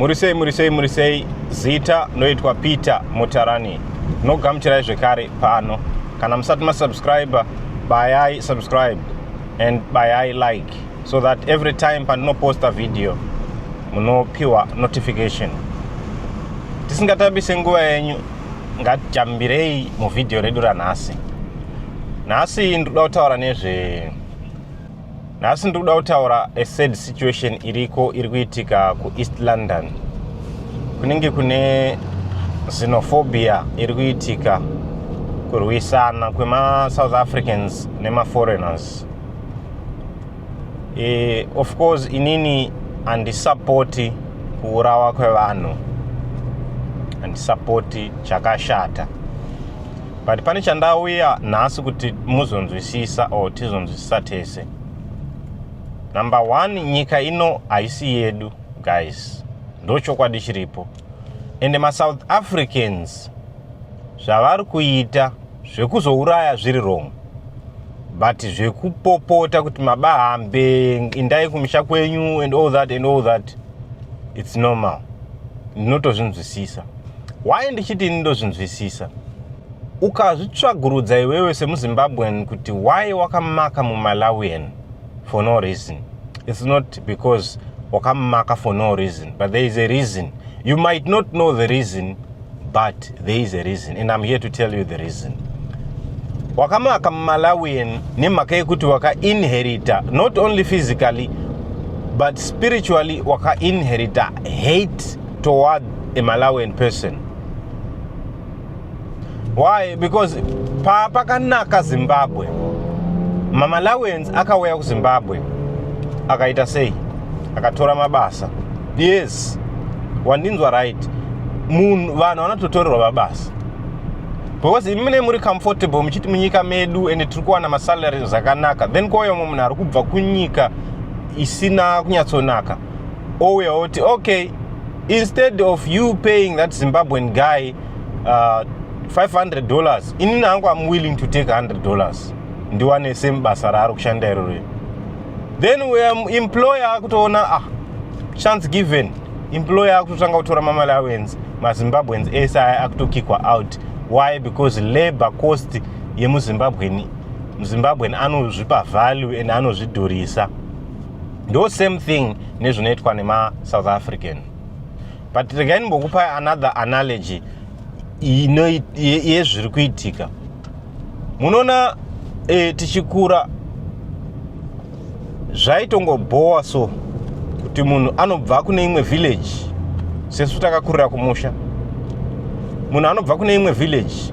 Muri sei, muri sei, muri sei? Zita noitwa Peter Mutarani. Nogamuchirai zvekare pano. Kana musati masubscriber, bayai subscribe and bayai like so that every time pandinoposta video munopiwa notification. Tisingatambise nguva yenyu, ngatijambirei muvhidhiyo redu ranhasi. Nhasi ndikuda kutaura nezve Nhasi ndiri kuda kutaura a sad situation iriko iri kuitika kuEast London. Kunenge kune xenophobia iri kuitika, kurwisana kwemaSouth Africans nemaforeigners. Of course inini handisapoti kuurawa kwevanhu, handisapoti chakashata, but pane chandauya nhasi kuti muzonzwisisa or tizonzwisisa tese. Number one, nyika ino haisi yedu guys, ndo chokwadi chiripo. Ende maSouth Africans zvavari kuita zvekuzouraya zviri wrong, but zvekupopota kuti mabahambe, indai kumisha kwenyu and all that and all that, it's normal. Ndinotozvinzwisisa. Why ndichiti ini ndozvinzwisisa? Ukazvitsvagurudza iwewe semuZimbabwean kuti why wakamaka muMalawian for no reason, it's not because wakamaka for no reason, but there is a reason. You might not know the reason, but there is a reason, and I'm here to tell you the reason. Wakamaka muMalawian nemhaka yekuti wakainherita, not only physically but spiritually, wakainherita hate toward a Malawian person. Why? Because pakanaka Zimbabwe, maMalawians akauya kuZimbabwe akaita sei? Akatora mabasa. Yes, wandinzwa right. Munhu, vanhu vanototorerwa mabasa because imi mune muri comfortable muchiti munyika medu ende tiri kuwana masalary zvakanaka. Then kwauya mumwe munhu ari kubva kunyika isina kunyatsonaka, ouya oti, "Okay, instead of you paying that Zimbabwean guy $500, inini hangu am willing to take $100 ndiwane same basa raari kushanda iroro." Then we employer akutoona, ah, chance given. Employer akutotanga kutora maMalawians, maZimbabweans ese aya akutokikwa out. Why? Because labor cost yemuZimbabweni, muZimbabwean anozvipa value and anozvidhurisa. Ndo same thing nezvinoitwa nemaSouth African. But regai ndimbokupai another analogy yezviri kuitika. Munoona, tichikura zvaitongobhowa so kuti munhu anobva kune imwe village. Sesu takakurira kumusha, munhu anobva kune imwe village,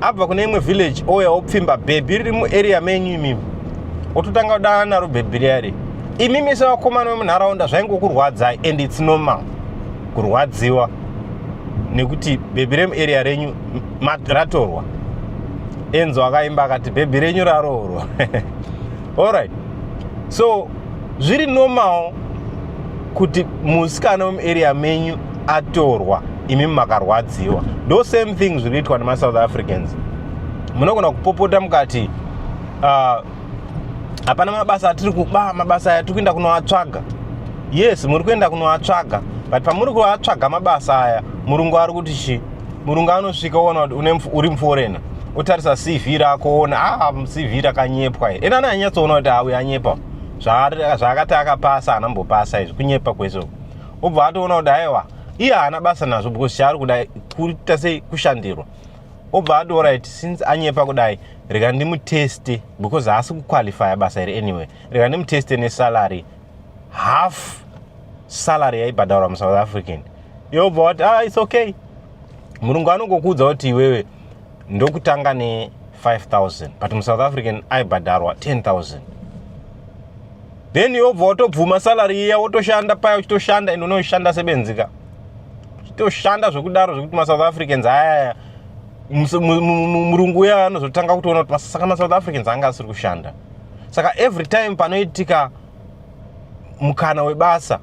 abva kune imwe village, ouya opfimba bhebhi riri muarea menyu imimi, ototanga kudana naro bhebhi riyari. Imimi sevakomana vemunharaunda zvaingokurwadzai, and it's normal kurwadziwa nekuti bhebhi remuarea renyu ratorwa. Enzo akaimba akati bhebhi renyu raroorwa. Alright, so zviri normal kuti musikana wemuarea menyu atorwa, imi makarwadziwa. Ndo same thing zviri kuitwa nemaSouth Africans. Munogona kupopota mukati hapana mabasa atiri kuba, mabasa aya tiri kuenda kunoatsvaga. Yes, muri kuenda kunoatsvaga, but pamuri kuatsvaga mabasa aya, murungu ari kuti chi? Murungu anosvika oona kuti uri muforeigner, otarisa CV rako, oona, ah, CV rakanyepwa iri. Ena ananyatsoona kuti auyu anyepa, zvaakati akapasa haanambopasa, izvi kunyepa kwese. Obva atoona kuti aiwa, iye haana basa nazvo because chaari kuda kuita sei? Kushandirwa. Obva ati, "Alright, since anyepa kudai, rega ndimuteste because haasi kuqualifya basa iri anyway. Rega ndimuteste nesalary, half salary yaibhadharwa muSouth African." Yobva wati, "Ah, it's okay." Murungu anongokuudza kuti iwewe ndokutanga ne5000, but muSouth African aibhadharwa 10,000. Then yobva watobvuma salary iya, wotoshanda paya, uchitoshanda, ende unoshanda sebenzika, uchitoshanda zvekudaro zvekuti maSouth Africans ayaya, murungu uya anozotanga kutoona kuti saka maSouth Africans anga asiri kushanda. Saka every time panoitika mukana webasa,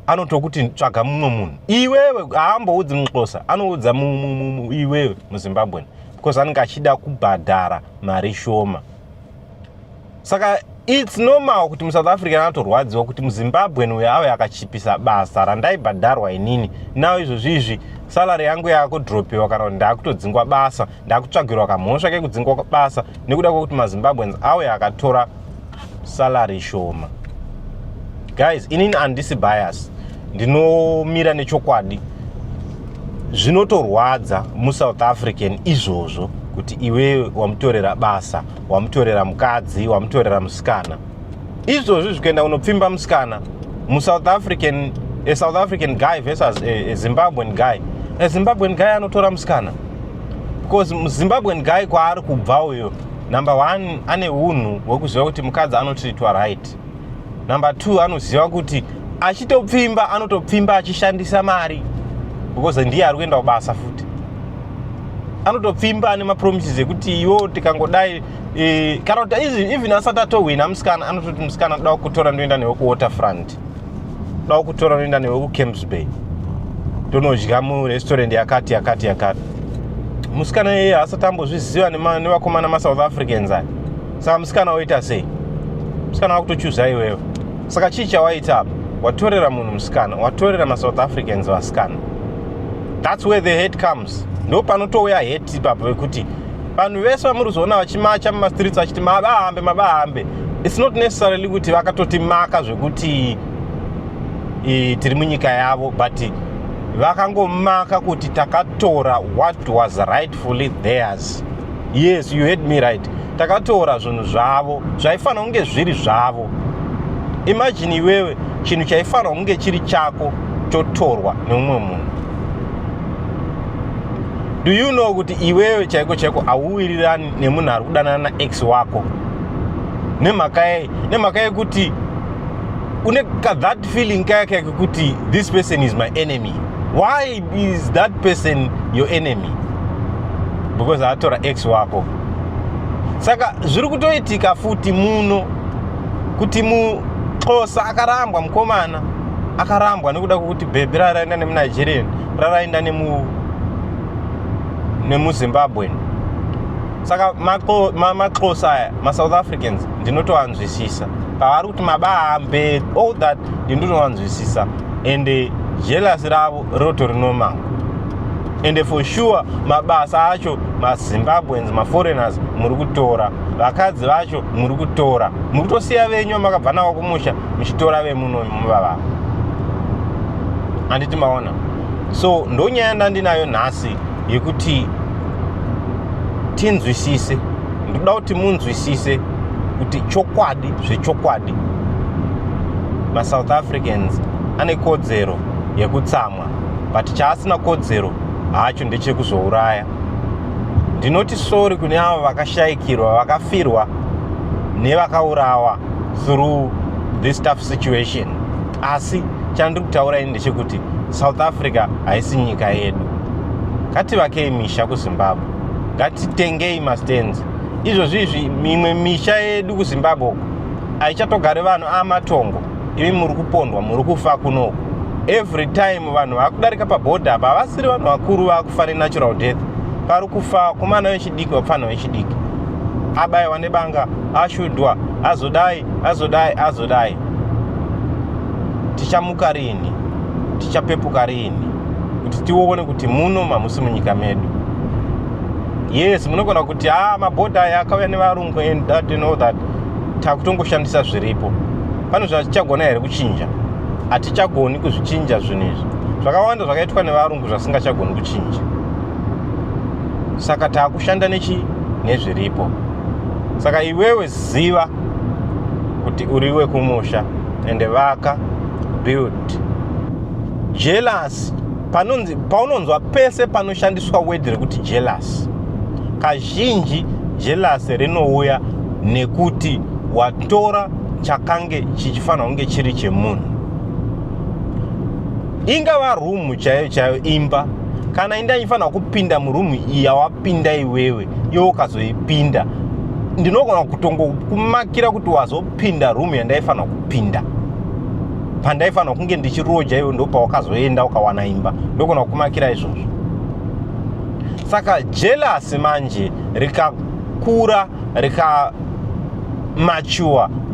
anotokuti tsvaga mumwe munhu iwewe. Haamboudzi muXhosa, anoudza iwewe muZimbabwean because anenge achida kubhadhara mari shoma. Saka It's normal kuti muSouth African anotorwadziwa kuti muZimbabwean uyo ave akachipisa basa randaibhadharwa inini. Now izvozvi izvi salary yangu yaakudropiwa, kana kuti ndaakutodzingwa basa, ndaakutsvagirwa kamhosva kekudzingwa basa nekuda kwekuti maZimbabweans auya akatora salary shoma. Guys, inini handisi bias, ndinomira nechokwadi. Zvinotorwadza muSouth African izvozvo kuti iwewe wamutorera basa, wamutorera mukadzi, wamutorera musikana. Izvozvi zvikuenda kunopfimba musikana muSouth African, a South African guy versus a Zimbabwean guy, a Zimbabwean guy anotora musikana because muZimbabwean guy kwaari kubva uyo, number one, ane unhu hwekuziva kuti mukadzi anotreatwa right. Number two, anoziva kuti achitopfimba anotopfimba achishandisa mari because ndiye ari kuenda kubasa futi. Anotopfimba ane mapromises ekuti iwo tikangodai kana kuti even asati atohwina musikana, anototi, "Musikana, da kutora ndoenda newe kuWaterfront, da kutora ndoenda newe kuCamps Bay, tonodya murestaurant yakati yakati yakati." Musikana iyeye asati ambozviziva nevakomana maSouth Africans aya. Saka musikana woita sei? Musikana wakutochuza iwewe. Saka chii chawaita apa? Watorera munhu musikana, watorera maSouth Africans vasikana. That's where the hate comes. Ndo panotouya hate ipapo, yekuti vanhu vese vamuri kuzoona vachimacha mumastreets vachiti mabahambe, mabahambe, it's not necessarily kuti vakatoti maka zvekuti tiri munyika yavo, but vakangomaka kuti takatora what was rightfully theirs. Yes, you heard me right. Takatora zvinhu zvavo zvaifanira kunge zviri zvavo. Imagine iwewe, chinhu chaifanira kunge chiri chako chotorwa nemumwe munhu. Do you know kuti iwewe chaiko chaiko hauwirirani nemunhu ari kudanana naex wako? Nemhaka yei? Nemhaka yekuti une that feeling kaya kaya kekuti this person is my enemy. Why is that person your enemy? Because atora ex wako. Saka zviri kutoitika futi muno kuti muXhosa akarambwa, mukomana akarambwa nekuda kwekuti bhebhi raraenda nemuNigerian, raraenda nemuZimbabwean. Saka maXhosa aya, maSouth Africans, ndinotoanzwisisa pavari kuti mabahambe, all that, ndinotoanzwisisa. Ende jealous ravo rinotori normal. Ende for sure mabasa acho maZimbabweans, maforeigners muri kutora, vakadzi vacho muri kutora, muri kutosiya venyu vamakabva navo kumusha muchitora vemuno muvavava. Handiti maona? So ndonyaya ndandinayo nhasi yekuti tinzwisise. Ndoda kuti munzwisise kuti chokwadi, zvechokwadi, maSouth Africans ane kodzero yekutsamwa, but chaasina kodzero hacho ndechekuzouraya. Ndinoti sorry kune avo vakashayikirwa, vakafirwa nevakaurawa through this tough situation. Asi chandiri kutaura ini ndechekuti South Africa haisi nyika yedu. Ngativakei misha kuZimbabwe, ngatitengei mastands. Izvozvi izvi mimwe misha yedu kuZimbabwe uku haichatogari vanhu, amatongo. Imi muri kupondwa, muri kufa kunoku. Every time vanhu vakudarika pabhodha apa, havasiri vanhu vakuru vakufa nenatural death. Pari kufa vakomana vechidiki, vapfana vechidiki, abayiwa nebanga, ashudwa, azodai, azodai, azodai. Tichamuka rini? Tichapepuka rini kuti tione kuti muno mamusi munyika medu? Yes, munogona kuti ha ah, mabhodha aya akauya nevarungu and that and all that. Takutongoshandisa zviripo. Pane zvatichagona here kuchinja? Hatichagoni kuzvichinja zvinhu izvi. Zvakawanda zvakaitwa nevarungu zvasingachagoni kuchinja. Saka taakushanda nechi nezviripo. Saka iwewe ziva kuti uri wekumusha ende vaka, build. Jealous, panonzi paunonzwa pese panoshandiswa word rekuti jealous, kazhinji jealous rinouya nekuti watora chakange chichifanira kunge chiri chemunhu. Ingava rumu chaiyo chaiyo, imba, kana inda ifanira kupinda murumu iyi yawapinda iwewe, iwe ukazoipinda, ndinogona kutongokumakira kuti wazopinda rumu yandaifanira kupinda pandaifanira kunge ndichiroja, iwe ndopawakazoenda ukawana imba. Ndogona kukumakira izvozvo. Saka jealous manje rikakura, rikamature,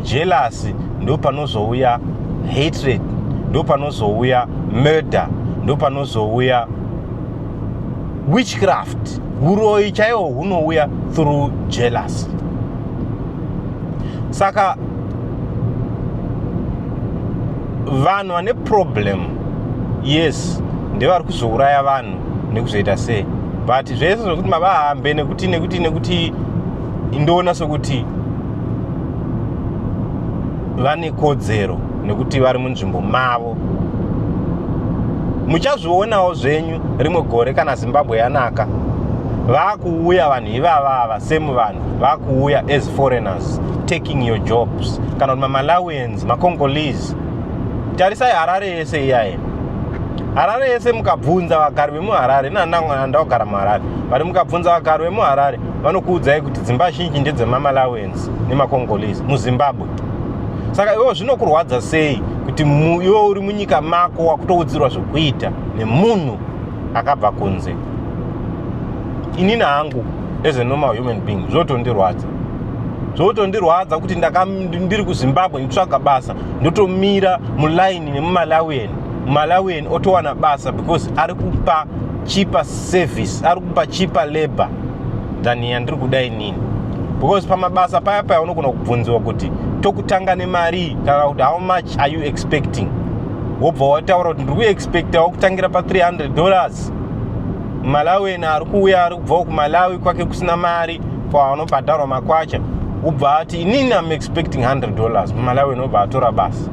Jealousy ndo panozouya hatred, ndo panozouya murder, ndo panozouya witchcraft. Uroyi chaiwo hunouya through jealousy. Saka vanhu vane problem, yes, ndevari kuzouraya vanhu nekuzoita sei, but zvese zvekuti mavahambe nekuti nekuti nekuti, ndoona sekuti vane kodzero nekuti vari munzvimbo mavo. Muchazvionawo zvenyu rimwe gore kana Zimbabwe yanaka, vakuuya vanhu ivava ava, same vanhu vakuuya as foreigners taking your jobs, kana kuti maMalawians, maCongolese. Tarisai Harare yese iyaye, Harare yese, mukabvunza vagari vemuHarare, nandakugara muHarare, but mukabvunza vagari vemuHarare vanokuudzai kuti dzimba zhinji ndedzemaMalawians nemaCongolese muZimbabwe. Saka iwewo zvinokurwadza sei kuti iwe uri munyika mako wakutoudzirwa zvokuita nemunhu akabva kunze? Inini hangu, as a normal human being, zvotondirwadza, zvotondirwadza kuti ndiri kuZimbabwe nditsvaga basa, ndotomira mulaini nemuMalawian, muMalawian otowana basa because ari kupa cheaper service, ari kupa cheaper labor than yandiri kuda inini. Because pamabasa paya paya unogona kubvunziwa kuti tokutanga nemari, kana kuti "How much are you expecting?" Wobva wataura kuti ndiri kuexpectawo kutangira pa$300. Malawian ari kuuya, ari kubvawo kuMalawi kwake kusina mari, kwavanobhadharwa makwacha, ubva ati, "Inini am expecting $100." MuMalawian obva atora basa,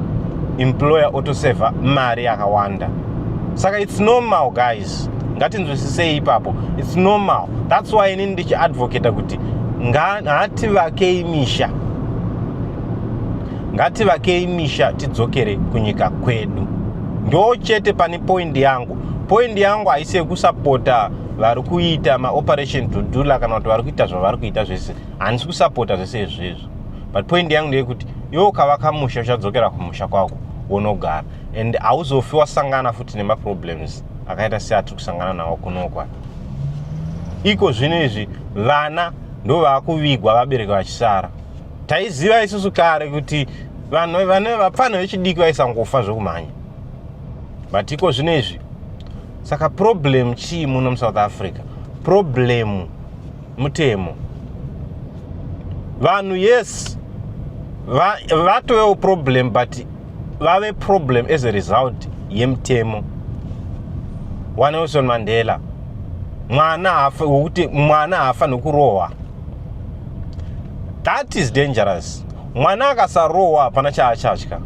employer otosevha mari yakawanda. Saka it's normal, guys, ngatinzwisisei ipapo. It's normal. That's why inini ndichiadvocata kuti ngativakei misha, ngativakei misha, tidzokere kunyika kwedu. Ndo chete pane point yangu. Point yangu haisi yekusapota vari kuita maOperation Dudula kana kuti vari kuita zvavari kuita zvese. Handisi kusapota zvese izvezvo, but point yangu ndeyekuti iwe ukavaka musha, uchadzokera kumusha kwako wonogara, and hauzofi wasangana futi nemaproblems akaita seatiri kusangana nawo kunokwa iko zvino izvi. Vana ndo vaakuvigwa, vabereki vachisara. Taiziva isusu kare kuti vanhu vane vapfana vechidiki vaisangofa zvokumhanya, but iko zvino izvi. Saka problem chii muno muSouth Africa? Problem mutemo. Vanhu, yes, vatovewo problem, but vave problem as a result yemutemo waNelson Mandela, mwana wokuti mwana haafaniri kurohwa. That is dangerous. Mwana akasarohwa hapana chaachatya.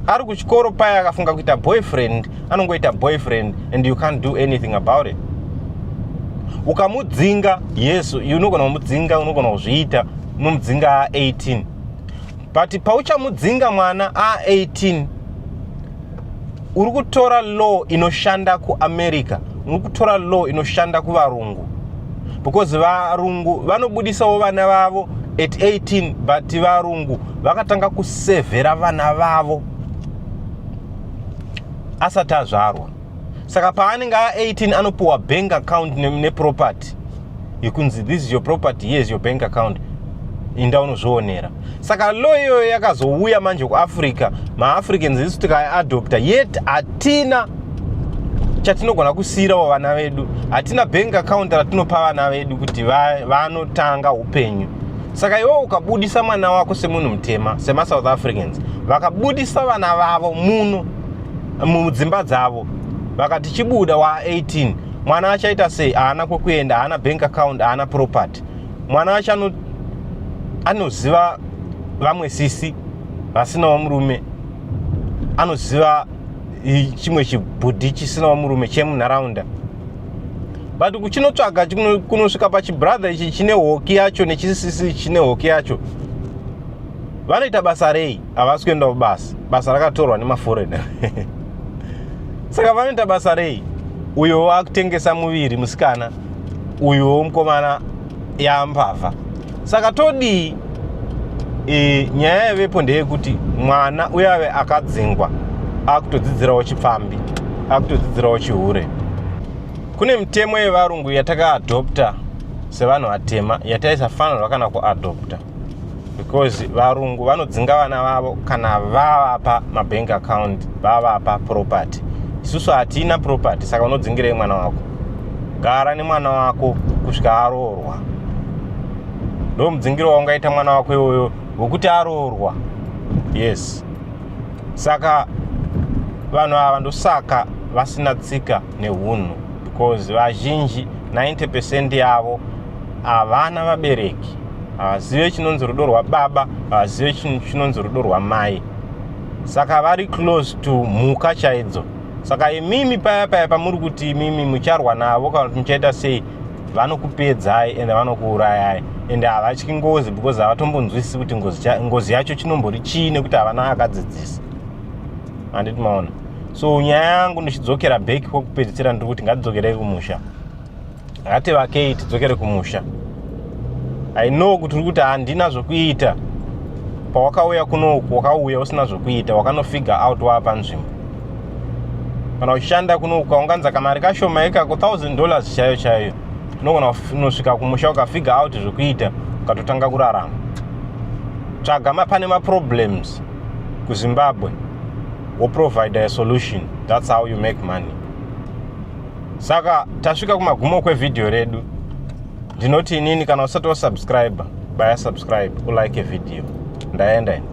Ari kuchikoro paya, akafunga kuita boyfriend, anongoita boyfriend and you can't do anything about it. Ukamudzinga, yes, unogona kumudzinga, unogona kuzviita, unomudzinga a18, but pauchamudzinga mwana a18, uri kutora law inoshanda kuAmerica, uri kutora law inoshanda kuvarungu, because varungu vanobudisawo vana vavo at 18, but varungu vakatanga kusevhera vana vavo asati azvarwa. Saka paanenge a18 anopiwa bank account neproperty yekunzi, "This is your property, here is your bank account, inda unozvionera." Saka law iyoyo yakazouya manje kuAfrica, maAfricans isu tikaiadopta, yet hatina chatinogona kusiyirawo vana vedu. Hatina bank account ratinopa vana vedu kuti vanotanga upenyu. Saka iwe ukabudisa mwana wako semunhu mutema, semaSouth Africans vakabudisa vana vavo muno mudzimba dzavo, vakati chibuda wa18, mwana achaita sei? Haana kwekuenda, haana bank account, haana property. Mwana wacho anoziva vamwe sisi vasinawo murume, anoziva chimwe chibhudhi chisinawo murume chemunharaunda, but kuchinotsvaga kunosvika pachibrother ichi chine hoki yacho nechisisi chine hoki yacho, vanoita basa rei? Havasi kuenda kubasa, basa rakatorwa nemaforeigner. Saka vanoita basa rei? Uyo wakutengesa muviri musikana, uyowo mukomana yambavha. Saka todii? Nyaya yavepo ndeyekuti mwana uyave akadzingwa akutodzidzirawo chipfambi, akutodzidzirawo chihure. Kune mitemo yevarungu yatakaadopta sevanhu vatema yataisafanirwa kana kuadopta. Because varungu vanodzinga vana vavo kana vavapa mabank account, vavapa property. Isusu hatina property, saka unodzingirei mwana wako? Gara nemwana wako kusvika aroorwa. Ndo mudzingiro waungaita mwana wako iwoyo wekuti aroorwa. Yes, saka vanhu ava ndosaka vasina tsika neunhu, because vazhinji, 90% yavo, havana vabereki, havazive chinonzi rudo rwababa, havazive chinonzi rudo rwamai. Saka vari close to mhuka chaidzo. Saka imimi paya paya pamuri kuti imimi mucharwa navo kana kuti muchaita sei, vanokupedzai ende vanokuurayai, ende havatyi ngozi because havatombonzwisisi kuti ngozi yacho chinombori chii, nekuti havana akadzidzisa, handiti maona? So nyaya yangu, ndichidzokera back kwekupedzisira, ndiri kuti ngatidzokerei kumusha, ngativakei tidzokere kumusha. I know kuti uri kuti handina zvokuita. Pawakauya kunoku wakauya usina zvokuita, wakanofigure out waa panzvimbo. Kana uchishanda kunoku, kaunganza kamari kashoma ikako, $1000 chaiyo chaiyo, unogona kunosvika kumusha ukafigure out zvokuita, ukatotanga kurarama. Tsvaga pane maproblems kuZimbabwe, woprovide a solution. That's how you make money. Saka tasvika kumagumo kwevhidhiyo redu. Ndinoti inini, kana usati wasubscribe, baya subscribe, ulike vhidhiyo. Ndaenda ini.